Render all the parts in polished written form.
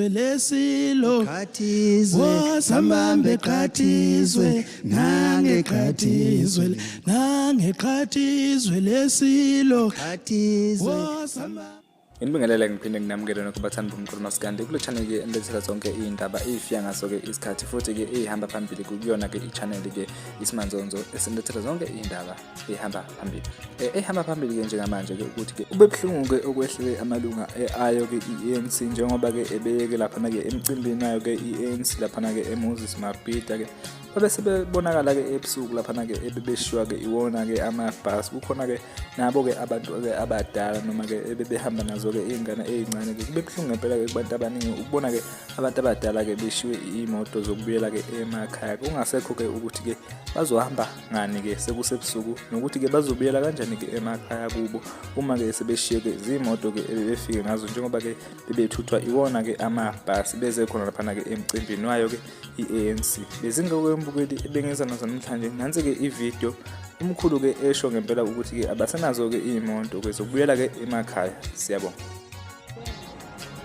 Lesilo Qhathizwe sambambe qhathizwe nange qhathizwe nange qhathizwe lesilo Qhathizwe. Wosamba. Nginibingelele ngiphinde nginamukele nokho bathandi bomculo maskandi kule channel ke enilethela zonke iy'ndaba ey'fika ngaso-ke isikhathi futhi-ke ey'hamba phambili kuyona-ke i-channel ke isimanzonzo esinilethela zonke iy'ndaba ey'hamba phambili. Ey'hamba phambili-ke njengamanje-ke ukuthi-ke ube buhlungu-ke okwehlele amalunga ayo-ke i-ANC njengoba-ke ebeyeke laphana-ke emcimbini wayo-ke i-ANC laphana-ke eMoses Mabhida-ke babe sebebonakala-ke ebusuku laphana-ke ebebeshiywa-ke iwona-ke amabhasi kukhona-ke nabo-ke abantu-ke abadala noma-ke ebebehamba nazo-ke iy'ngane ey'ncane-ke kube buhlungu ngempela-ke kubantu abaningi ukubona-ke abantu abadala-ke beshiwe iy'moto zokubuyela-ke emakhaya kungasekho-ke ukuthi-ke bazohamba ngani-ke sekusebusuku nokuthi-ke bazobuyela kanjani-ke emakhaya kubo uma-ke sebeshiye-ke ziy'moto-ke ebebefike ngazo njengoba-ke bebethuthwa iwona-ke amabhasi beze khona laphana-ke emcimbini wayo-ke i-ANC. Bezingeke mbukeli ebengiza nazo namhlanje nansi-ke ividiyo umkhulu-ke esho ngempela ukuthi-ke abasenazo-ke iy'moto-ke zokubuyela-ke emakhaya. Siyabonga.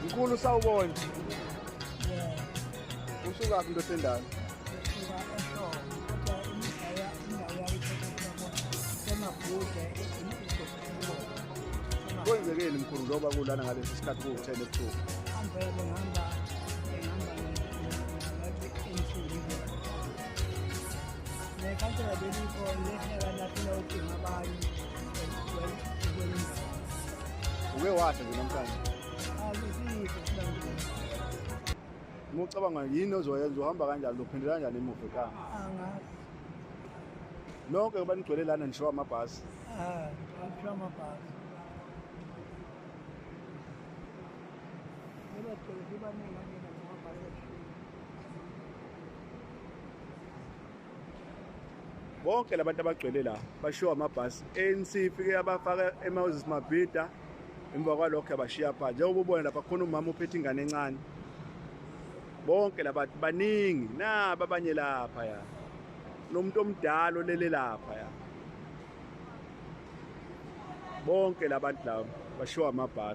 Mkhulu sawubona. Usukaphi ndoda endala? Kwenzekeni mkhulu njengoba kulana ngalesi sikhathi kuwu-10 ebusuku? Nekhansela belikho lehleka laphela ucingo abanye. Uke wadla nje namhlanje? Akusikho. Uma ucabanga yini ozoyenza, uhamba kanjani, uzophindela kanjani emuva ekhaya? Angazi. Nonke ngoba nigcwele lana nishiwa amabhasi. Ah, kuthiwa amabhasi. Bebagcwele bebaningi kanjena ngamabhasi ebusuku. Bonke labantu abagcwele la bashiwa amabhasi. ANC ifike yabafaka eMoses Mabhida, emva kwalokho yabashiya phansi. Njengoba ubona lapha khona umama uphethe ingane encane. Bonke labantu baningi, naba abanye lapha ya. Nomuntu omdala olele lapha ya. Bonke labantu laba bashiwa amabhasi.